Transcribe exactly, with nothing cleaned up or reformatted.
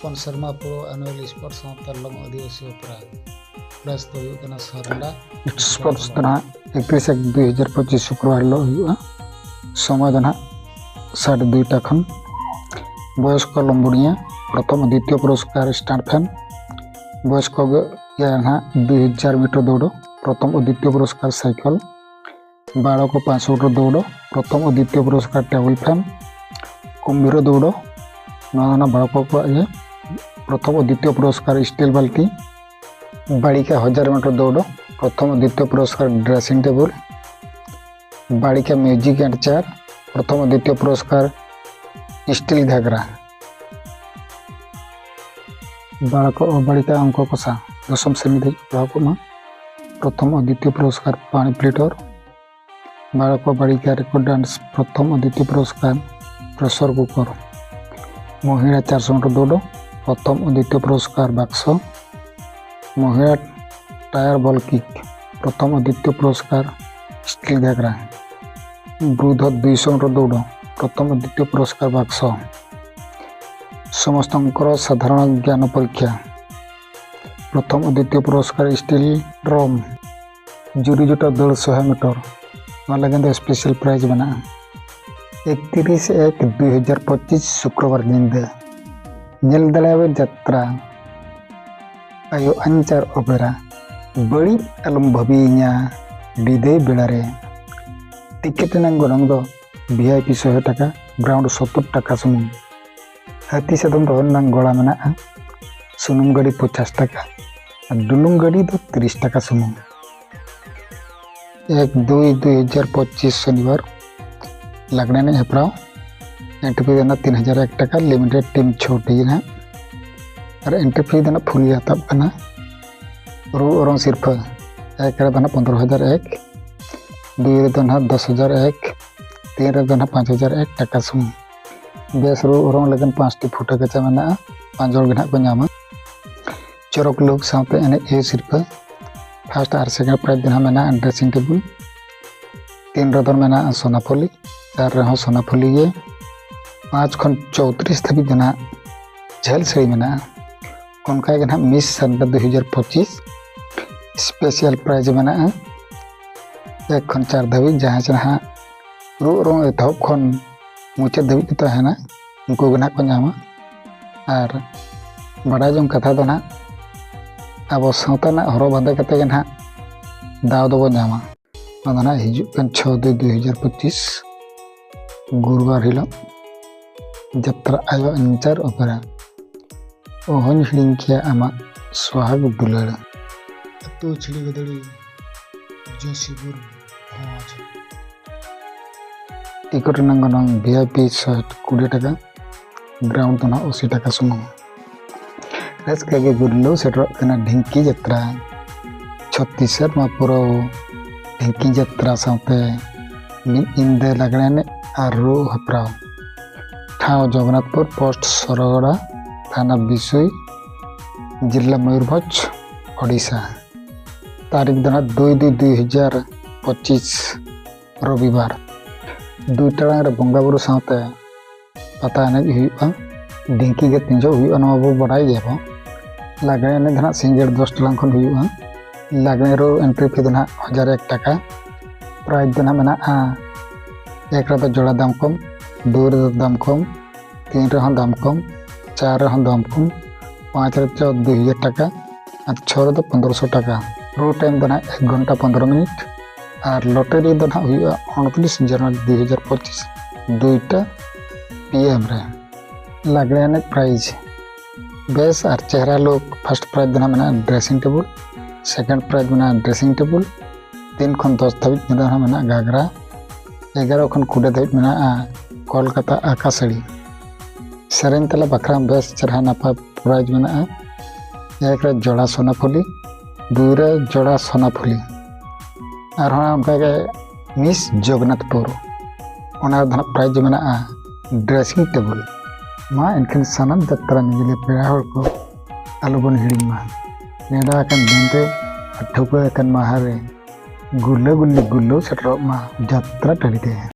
ᱦᱚᱯᱚᱱ ᱥᱮᱨᱢᱟ ᱯᱩᱨᱟᱹᱣ annual sports ᱥᱟᱶᱛᱟ ᱞᱚᱝ ᱟᱹᱫᱤᱵᱟᱹᱥᱤ ᱚᱯᱮᱨᱟ᱾ ᱯᱞᱟᱥ ᱫᱚ ᱦᱩᱭᱩᱜ ᱠᱟᱱᱟ ᱥᱚᱨᱱᱰᱟ᱾ Sports ᱫᱚ ᱱᱟᱦᱟᱜ ᱮᱠᱛᱨᱤᱥ ᱮᱠ ᱫᱩᱭ ᱦᱟᱡᱟᱨ ᱯᱚᱸᱪᱤᱥ ᱥᱩᱠᱨᱚᱵᱟᱨ ᱦᱤᱞᱳᱜ ᱦᱩᱭᱩᱜᱼᱟ᱾ ᱥᱚᱢᱚᱭ ᱫᱚ ᱱᱟᱦᱟᱜ ᱥᱟᱲᱮ ᱫᱩᱭᱴᱟ ᱠᱷᱚᱱ᱾ ᱵᱚᱭᱚᱥ ᱠᱚ ᱞᱚᱢᱵᱚᱱᱤᱭᱟ, ᱯᱨᱚᱛᱷᱚᱢ ᱟᱨ ᱫᱤᱛᱤᱭᱚ ᱯᱩᱨᱚᱥᱠᱟᱨ stand fan᱾ ᱵᱚᱭᱚᱥ ᱠᱚ ᱜᱮ ᱱᱟᱦᱟᱜ ᱫᱩᱭ ᱦᱟᱡᱟᱨ ᱢᱤᱴᱟᱨ ᱫᱟᱹᱲ, ᱯᱨᱚᱛᱷᱚᱢ ᱟᱨ ᱫᱤᱛᱤᱭᱚ ᱯᱩᱨᱚᱥᱠᱟᱨ ᱥᱟᱭᱠᱮᱞ᱾ ᱵᱟᱲᱚᱠᱚ ᱯᱟᱸᱪᱥᱚ ᱢᱤᱴᱟᱨ ᱫᱟᱹᱲ, ᱯᱨᱚᱛᱷᱚᱢ ᱟᱨ ᱫᱤᱛᱤᱭᱚ ᱯᱩᱨᱚᱥᱠᱟᱨ ᱴᱮᱵᱤᱞ ᱯᱷᱮᱱ᱾ ᱠᱩᱢᱵᱷᱤᱨ ᱫᱟᱹᱲ, ᱱᱚᱣᱟ ᱫᱚ ᱱᱟᱦᱟᱜ ᱵᱟᱲᱚᱠᱚ ᱠᱚᱣᱟᱜ ᱜᱮ᱾ ᱯᱨᱚᱛᱷᱚᱢ ᱟᱨ ᱫᱤᱛᱤᱭᱚ ᱯᱩᱨᱚᱥᱠᱟᱨ ᱥᱴᱤᱞ ᱵᱟᱞᱛᱤ᱾ ᱵᱟᱲᱤᱠᱟ ᱦᱟᱡᱟᱨ ᱢᱤᱴᱟᱨ ᱫᱟᱹᱲ, ᱯᱨᱚᱛᱷᱚᱢ ᱟᱨ ᱫᱤᱛᱤᱭᱚ ᱯᱩᱨᱚᱥᱠᱟᱨ ᱰᱨᱮᱥᱤᱝ ᱴᱮᱵᱤᱞ᱾ ᱵᱟᱲᱤᱠᱟ music and chair, ᱯᱨᱚᱛᱷᱚᱢ ᱟᱨ ᱫᱤᱛᱤᱭᱚ ᱯᱩᱨᱚᱥᱠᱟᱨ ᱥᱴᱤᱞ ᱜᱷᱟᱜᱽᱨᱟ᱾ ᱵᱟᱲᱚᱠᱚ ᱚ ᱵᱟᱲᱤᱠᱟ ᱚᱝᱠᱚ ᱠᱚᱥᱟ ᱫᱚᱥᱚᱢ ᱥᱨᱮᱱᱤ ᱫᱷᱟᱹᱵᱤᱡ ᱯᱟᱲᱦᱟᱣ ᱠᱚᱜ ᱢᱟ᱾ ᱯᱨᱚᱛᱷᱚᱢ ᱟᱨ ᱫᱤᱛᱤᱭᱚ ᱯᱩᱨᱚᱥᱠᱟᱨ ᱯᱟᱱᱤ ᱯᱞᱮᱴᱚᱨ᱾ ᱵᱟᱲᱚᱠᱚ ᱵᱟᱲᱤᱠᱟ ᱨᱮᱠᱚᱨᱰ ᱰᱟᱱᱥ, ᱯᱨᱚᱛᱷᱚᱢ ᱟᱨ ᱫᱤᱛᱤᱭᱚ ᱯᱩᱨᱚᱥᱠᱟᱨ ᱯᱨᱮᱥᱚᱨ ᱠᱩᱠᱚᱨ᱾ ᱢᱚᱦᱤᱲᱟ ᱪᱟᱨᱥᱚ ᱢᱤᱴᱟᱨ ᱫᱟᱹᱲ, ᱯᱨᱚᱛᱷᱚᱢ ᱟᱨ ᱫᱤᱛᱤᱭᱚ ᱯᱩᱨᱚᱥᱠᱟᱨ ᱵᱟᱠᱥᱚ᱾ ᱢᱚᱦᱤᱲᱟ ᱴᱟᱭᱟᱨ ᱵᱚᱞ ᱠᱤᱠ, ᱯᱨᱚᱛᱷᱚᱢ ᱟᱨ ᱫᱤᱛᱤᱭᱚ ᱯᱩᱨᱚᱥᱠᱟᱨ ᱥᱴᱤᱞ ᱜᱷᱟᱜᱽᱨᱟ᱾ ᱵᱨᱩᱫᱷᱚ ᱫᱩᱭᱥᱚ ᱢᱤᱴᱟᱨ ᱫᱟᱹᱲ, ᱯᱨᱚᱛᱷᱚᱢ ᱟᱨ ᱫᱤᱛᱤᱭᱚ ᱯᱩᱨᱚᱥᱠᱟᱨ ᱵᱟᱠᱥᱚ᱾ ᱥᱚᱢᱚᱥᱛᱚᱝᱠᱚᱨ ᱥᱟᱫᱷᱟᱨᱚᱬ ᱜᱭᱟᱱ ᱯᱚᱨᱤᱠᱠᱷᱟ, ᱯᱨᱚᱛᱷᱚᱢ ᱟᱨ ᱫᱤᱛᱤᱭᱚ ᱯᱩᱨᱚᱥᱠᱟᱨ ᱥᱴᱤᱞ ᱰᱨᱚᱢ᱾ ᱡᱩᱨᱤ ᱡᱚᱴᱟ ᱫᱟᱹᱲ ᱥᱚᱦᱮ ᱢᱤᱴᱟᱨ, ᱱᱚᱣᱟ ᱞᱟᱹᱜᱤᱫ ᱫᱚ ᱥᱯᱮᱥᱟᱞ ᱯᱨᱟᱭᱤᱡᱽ ᱢᱮᱱᱟᱜᱼᱟ᱾ ᱮᱠᱛᱤᱨᱤᱥ ᱮᱠ ᱫᱩᱭ ᱦᱟᱡᱟᱨ ᱯᱚᱸᱪᱤᱥ ᱥᱩᱠᱨᱚᱵᱟᱨ ᱧᱤᱫᱟᱹ ᱧᱮᱞ ᱫᱟᱲᱮᱭᱟᱵᱮᱱ ᱡᱟᱛᱨᱟ ᱟᱭᱳ ᱟᱧᱪᱟᱨ ᱚᱯᱮᱨᱟ ᱵᱟᱹᱲᱤᱡ ᱟᱞᱚᱢ ᱵᱷᱟᱹᱵᱤᱭᱤᱧᱟ ᱵᱤᱫᱟᱹᱭ ᱵᱮᱲᱟ ᱨᱮ᱾ ᱴᱤᱠᱤᱴ ᱨᱮᱱᱟᱜ ᱜᱚᱱᱚᱝ ᱫᱚ ᱵᱷᱤ ᱟᱭ ᱯᱤ ᱥᱚᱭ ᱴᱟᱠᱟ, ᱜᱨᱟᱣᱩᱱᱰ ᱥᱚᱛᱛᱚᱨ ᱴᱟᱠᱟ ᱥᱩᱢᱩᱝ᱾ ᱦᱟᱹᱛᱤ ᱥᱟᱫᱚᱢ ᱫᱚᱦᱚ ᱨᱮᱱᱟᱜ ᱜᱚᱲᱟ ᱢᱮᱱᱟᱜᱼᱟ᱾ ᱥᱩᱱᱩᱢ ᱜᱟᱹᱰᱤ ᱯᱚᱧᱪᱟᱥ ᱴᱟᱠᱟ ᱟᱨ ᱰᱩᱞᱩᱝ ᱜᱟᱹᱰᱤ ᱫᱚ ᱛᱤᱨᱤᱥ ᱴᱟᱠᱟ ᱥᱩᱢᱩᱝ᱾ ᱮᱠ ᱫᱩᱭ ᱫᱩᱭ ᱦᱟᱡᱟᱨ ᱯᱚᱸᱪᱤᱥ ᱥᱚᱱᱤᱵᱟᱨ ᱞᱟᱜᱽᱲᱮ ᱮᱱᱮᱡ ᱦᱮᱯᱨᱟᱣ᱾ ᱮᱱᱴᱨᱤ ᱯᱷᱤ ᱫᱚ ᱱᱟᱦᱟᱜ ᱛᱤᱱ ᱦᱟᱡᱟᱨ ᱮᱠ ᱴᱟᱠᱟ, ᱞᱤᱢᱤᱴᱮᱰ ᱴᱤᱢ ᱪᱷᱚᱴᱤ ᱱᱟᱦᱟᱜ᱾ ᱟᱨ ᱮᱱᱴᱨᱤ ᱯᱷᱤ ᱫᱚ ᱱᱟᱦᱟᱜ ᱯᱷᱩᱞ ᱜᱮ ᱦᱟᱛᱟᱣ ᱠᱟᱱᱟ᱾ ᱨᱩ ᱚᱨᱚᱝ ᱥᱤᱨᱯᱷᱟᱹ, ᱮᱠ ᱨᱮᱫᱚ ᱱᱟᱦᱟᱜ ᱯᱚᱱᱫᱽᱨᱚ ᱦᱟᱡᱟᱨ ᱮᱠ, ᱫᱩᱭ ᱨᱮᱫᱚ ᱱᱟᱦᱟᱜ ᱫᱚᱥ ᱦᱟᱡᱟᱨ ᱮᱠ, ᱛᱤᱱ ᱨᱮᱫᱚ ᱱᱟᱦᱟᱜ ᱯᱟᱸᱪ ᱦᱟᱡᱟᱨ ᱮᱠ ᱴᱟᱠᱟ ᱥᱩᱢᱩᱝ᱾ ᱵᱮᱥ ᱨᱩ ᱚᱨᱚᱝ ᱞᱟᱹᱜᱤᱫ ᱯᱟᱸᱪᱴᱤ ᱯᱷᱩᱴᱟᱹ ᱠᱟᱪᱟ ᱢᱮᱱᱟᱜᱼᱟ, ᱯᱟᱸᱪ ᱦᱚᱲ ᱜᱮ ᱱᱟᱦᱟᱜ ᱠᱚ ᱧᱟᱢᱟ᱾ ᱪᱚᱨᱚᱠ ᱞᱩᱠ ᱥᱟᱶᱛᱮ ᱮᱱᱮᱡ ᱦᱩᱭᱩᱜ ᱥᱤᱨᱯᱷᱟᱹ, ᱯᱷᱟᱥᱴ ᱟᱨ ᱥᱮᱠᱮᱱᱰ ᱯᱨᱟᱭᱤᱡᱽ ᱫᱚ ᱱᱟᱦᱟᱜ ᱢᱮᱱᱟᱜᱼᱟ ᱰᱨᱮᱥᱤᱝ ᱴᱮᱵᱤᱞ, ᱛᱤᱱ ᱨᱮᱫᱚ ᱢᱮᱱᱟᱜᱼᱟ ᱥᱳᱱᱟ ᱯᱷᱚᱞᱤ, ᱪᱟᱨ ᱨᱮᱦᱚᱸ ᱥᱳᱱᱟ ᱯᱷᱚᱞᱤ ᱜᱮ, ᱯᱟᱸᱪ ᱠᱷᱚᱱ ᱪᱳᱭᱛᱨᱤᱥ ᱫᱷᱟᱹᱵᱤᱡ ᱫᱚ ᱱᱟᱦᱟᱜ ᱡᱷᱟᱹᱞ ᱥᱟᱹᱲᱤ ᱢᱮᱱᱟᱜᱼᱟ᱾ ᱚᱱᱠᱟ ᱜᱮ ᱱᱟᱦᱟᱜ ᱢᱤᱥ ᱥᱟᱱᱵᱟᱫ ᱫᱩ ᱦᱟᱡᱟᱨ ᱯᱚᱸᱪᱤᱥ ᱥᱯᱮᱥᱟᱞ ᱯᱨᱟᱭᱤᱡᱽ ᱢᱮᱱᱟᱜᱼᱟ, ᱮᱠ ᱠᱷᱚᱱ ᱪᱟᱨ ᱫᱷᱟᱹᱵᱤᱡ᱾ ᱡᱟᱦᱟᱸᱭ ᱪᱮ ᱱᱟᱦᱟᱜ ᱨᱩᱜ ᱚᱨᱚᱝ ᱮᱛᱚᱦᱚᱵ ᱠᱷᱚᱱ ᱢᱩᱪᱟᱹᱫ ᱫᱷᱟᱹᱵᱤᱡ ᱠᱚ ᱛᱟᱦᱮᱱᱟ, ᱩᱱᱠᱩ ᱜᱮ ᱱᱟᱦᱟᱜ ᱠᱚ ᱧᱟᱢᱟ᱾ ᱟᱨ ᱵᱟᱰᱟᱭ ᱡᱚᱝ ᱠᱟᱛᱷᱟ ᱫᱚ ᱱᱟᱦᱟᱜ, ᱟᱵᱚ ᱥᱟᱶᱛᱟ ᱨᱮᱱᱟᱜ ᱦᱚᱨᱚᱜ ᱵᱟᱸᱫᱮ ᱠᱟᱛᱮ ᱜᱮ ᱱᱟᱦᱟᱜ ᱫᱟᱣ ᱫᱚᱵᱚ ᱧᱟᱢᱟ᱾ ᱚᱱᱟ ᱫᱚ ᱱᱟᱦᱟᱜ ᱦᱤᱡᱩᱜ ᱠᱟᱱ ᱪᱷᱚ ᱫᱩᱭ ᱫᱩᱭ ᱦᱟᱡᱟᱨ ᱯᱚᱸᱪᱤᱥ ᱜᱩᱨᱩᱵᱟᱨ ᱦᱤᱞᱳᱜ ᱡᱟᱛᱨᱟ ᱟᱭᱳ ᱟᱧᱪᱟᱨ ᱚᱯᱮᱨᱟ᱾ ᱚᱦᱚᱧ ᱦᱤᱲᱤᱧ ᱠᱮᱭᱟ ᱟᱢᱟᱜ ᱥᱚᱦᱟᱜᱽ ᱫᱩᱞᱟᱹᱲ᱾ ᱟᱹᱛᱩ ᱪᱷᱤᱲᱤ ᱜᱟᱹᱫᱟᱹᱲᱤ ᱡᱳᱥᱤᱯᱩᱨ ᱵᱷᱚᱸᱡᱽ᱾ ᱴᱤᱠᱤᱴ ᱨᱮᱱᱟᱜ ᱜᱚᱱᱚᱝ ᱵᱷᱤ ᱟᱭ ᱯᱤ ᱥᱮᱴ ᱠᱩᱲᱤ ᱴᱟᱠᱟ, ᱜᱨᱟᱣᱩᱱᱰ ᱫᱚ ᱱᱟᱦᱟᱜ ᱟᱥᱤ ᱴᱟᱠᱟ ᱥᱩᱢᱩᱝ᱾ ᱨᱟᱹᱥᱠᱟᱹ ᱜᱮ ᱜᱩᱨᱞᱟᱹᱣ ᱥᱮᱴᱮᱨᱚᱜ ᱠᱟᱱᱟ ᱰᱷᱤᱝᱠᱤ ᱡᱟᱛᱨᱟ᱾ ᱪᱷᱚᱛᱤᱥ ᱥᱮᱨᱢᱟ ᱯᱩᱨᱟᱹᱣ ᱰᱷᱤᱝᱠᱤ ᱡᱟᱛᱨᱟ ᱥᱟᱶᱛᱮ ᱢᱤᱫ ᱧᱤᱫᱟᱹ ᱞᱟᱜᱽᱬᱮ ᱮᱱᱮᱡ ᱟᱨ ᱨᱩ ᱦᱮᱯᱨᱟᱣ᱾ ᱴᱷᱟᱶ ᱡᱚᱜᱚᱱᱱᱟᱛᱷᱯᱩᱨ ᱯᱳᱥᱴ ᱥᱚᱨᱚᱜᱚᱲᱟ, ᱛᱷᱟᱱᱟ ᱵᱤᱥᱩᱭ, ᱡᱤᱞᱟ ᱢᱚᱭᱩᱨᱵᱷᱚᱸᱡᱽ, ᱳᱰᱤᱥᱟ᱾ ᱛᱟᱹᱨᱤᱠᱷ ᱫᱚ ᱱᱟᱦᱟᱜ ᱫᱩᱭ ᱫᱩᱭ ᱫᱩᱭ ᱦᱟᱡᱟᱨ ᱯᱚᱸᱪᱤᱥ, ᱨᱚᱵᱤᱵᱟᱨ᱾ ᱫᱩᱭ ᱴᱟᱲᱟᱝ ᱨᱮ ᱵᱚᱸᱜᱟᱼᱵᱩᱨᱩ ᱥᱟᱶᱛᱮ ᱯᱟᱛᱟ ᱮᱱᱮᱡ ᱦᱩᱭᱩᱜᱼᱟ᱾ ᱰᱷᱤᱝᱠᱤ ᱜᱮ ᱛᱤᱸᱡᱚᱜ ᱦᱩᱭᱩᱜᱼᱟ, ᱱᱚᱣᱟ ᱵᱚ ᱵᱟᱰᱟᱭ ᱜᱮᱭᱟᱵᱚ᱾ ᱞᱟᱜᱽᱬᱮ ᱮᱱᱮᱡ ᱫᱚ ᱱᱟᱦᱟᱜ ᱥᱤᱸᱜᱟᱹᱲ ᱫᱚᱥ ᱴᱟᱲᱟᱝ ᱠᱷᱚᱱ ᱦᱩᱭᱩᱜᱼᱟ᱾ ᱞᱟᱜᱽᱬᱮ ᱨᱩ ᱮᱱᱴᱨᱤ ᱯᱷᱤ ᱫᱚ ᱱᱟᱦᱟᱜ ᱦᱟᱡᱟᱨ ᱮᱠ ᱴᱟᱠᱟ᱾ ᱯᱨᱟᱭᱤᱡᱽ ᱫᱚ ᱱᱟᱦᱟᱜ ᱢᱮᱱᱟᱜᱼᱟ, ᱮᱠ ᱨᱮᱫᱚ ᱡᱚᱲᱟ ᱫᱟᱢ ᱠᱚᱢ, ᱫᱩᱭ ᱨᱮᱫᱚ ᱫᱟᱢ ᱠᱚᱢ, ᱛᱤᱱ ᱨᱮᱦᱚᱸ ᱫᱟᱢ ᱠᱚᱢ, ᱪᱟᱨ ᱨᱮᱦᱚᱸ ᱫᱟᱢ ᱠᱚᱢ, ᱯᱟᱸᱪ ᱨᱮᱫᱚ ᱫᱩᱭ ᱦᱟᱡᱟᱨ ᱴᱟᱠᱟ ᱟᱨ ᱪᱷᱚ ᱨᱮᱫᱚ ᱯᱚᱱᱫᱽᱨᱚᱥᱚ ᱴᱟᱠᱟ᱾ ᱨᱩ ᱴᱟᱭᱤᱢ ᱫᱚ ᱱᱟᱦᱟᱜ ᱮᱠ ᱜᱷᱚᱱᱴᱟ ᱯᱚᱱᱫᱽᱨᱚ ᱢᱤᱱᱤᱴ ᱟᱨ ᱞᱚᱴᱟᱨᱤ ᱫᱚ ᱱᱟᱦᱟᱜ ᱦᱩᱭᱩᱜᱼᱟ ᱩᱱᱛᱨᱤᱥ ᱡᱟᱱᱩᱣᱟᱨᱤ ᱫᱩᱭ ᱦᱟᱡᱟᱨ ᱯᱚᱸᱪᱤᱥ, ᱫᱩᱭᱴᱟ ᱯᱤ ᱮᱢ ᱨᱮ᱾ ᱞᱟᱜᱽᱬᱮ ᱮᱱᱮᱡ ᱯᱨᱟᱭᱤᱡᱽ, ᱵᱮᱥ ᱟᱨ ᱪᱮᱦᱨᱟ ᱞᱩᱠ᱾ ᱯᱷᱟᱥᱴ ᱯᱨᱟᱭᱤᱡᱽ ᱫᱚ ᱱᱟᱦᱟᱜ ᱢᱮᱱᱟᱜᱼᱟ ᱰᱨᱮᱥᱤᱝ ᱴᱮᱵᱩᱞ, ᱥᱮᱠᱮᱱᱰ ᱯᱨᱟᱭᱤᱡᱽ ᱢᱮᱱᱟᱜᱼᱟ ᱰᱨᱮᱥᱤᱝ ᱴᱮᱵᱩᱞ, ᱛᱤᱱ ᱠᱷᱚᱱ ᱫᱚᱥ ᱫᱷᱟᱹᱵᱤᱡ ᱢᱮᱱᱟᱜᱼᱟ, ᱢᱮᱱᱟᱜᱼᱟ ᱜᱷᱟᱜᱽᱨᱟ, ᱮᱜᱟᱨᱚ ᱠᱷᱚᱱ ᱠᱩᱲᱤ ᱫᱷᱟᱹᱵᱤᱡ ᱢᱮᱱᱟᱜᱼᱟ ᱠᱚᱞᱠᱟᱛᱟ ᱟᱠᱟᱥᱟᱹᱲᱤ᱾ ᱥᱮᱨᱮᱧ ᱛᱟᱞᱟ ᱵᱟᱠᱷᱨᱟ ᱵᱮᱥ ᱪᱮᱦᱨᱟ ᱱᱟᱯᱟᱭ ᱯᱨᱟᱭᱤᱡᱽ ᱢᱮᱱᱟᱜᱼᱟ᱾ ᱮᱠ ᱨᱮ ᱡᱚᱲᱟ ᱥᱳᱱᱟᱯᱷᱩᱞᱤ, ᱫᱩᱭ ᱨᱮ ᱡᱚᱲᱟ ᱥᱳᱱᱟᱯᱷᱩᱞᱤ᱾ ᱟᱨᱦᱚᱸ ᱚᱱᱠᱟᱜᱮ ᱢᱤᱥ ᱡᱚᱜᱚᱱᱱᱟᱛᱷᱯᱩᱨ, ᱚᱱᱟ ᱨᱮᱫᱚ ᱱᱟᱦᱟᱜ ᱯᱨᱟᱭᱤᱡᱽ ᱢᱮᱱᱟᱜᱼᱟ ᱰᱨᱮᱥᱤᱝ ᱴᱮᱵᱩᱞ᱾ ᱢᱟ ᱮᱱᱠᱷᱟᱱ ᱥᱟᱱᱟᱢ ᱡᱟᱛᱨᱟ ᱧᱮᱧᱮᱞᱤᱭᱟᱹ ᱯᱮᱲᱟ ᱦᱚᱲ ᱠᱚ ᱟᱞᱚᱵᱚᱱ ᱦᱤᱲᱤᱧ ᱢᱟ᱾ ᱱᱮᱰᱟ ᱟᱠᱟᱱ ᱫᱤᱱ ᱨᱮ ᱟᱨ ᱴᱷᱟᱹᱣᱠᱟᱹ ᱟᱠᱟᱱ ᱢᱟᱦᱟ ᱨᱮ ᱜᱩᱨᱞᱟᱹ ᱜᱩᱨᱞᱤ ᱜᱩᱨᱞᱟᱹᱣ ᱥᱮᱴᱮᱨᱚᱜ ᱢᱟ ᱡᱟᱛᱨᱟ ᱴᱟᱺᱰᱤ ᱛᱮ᱾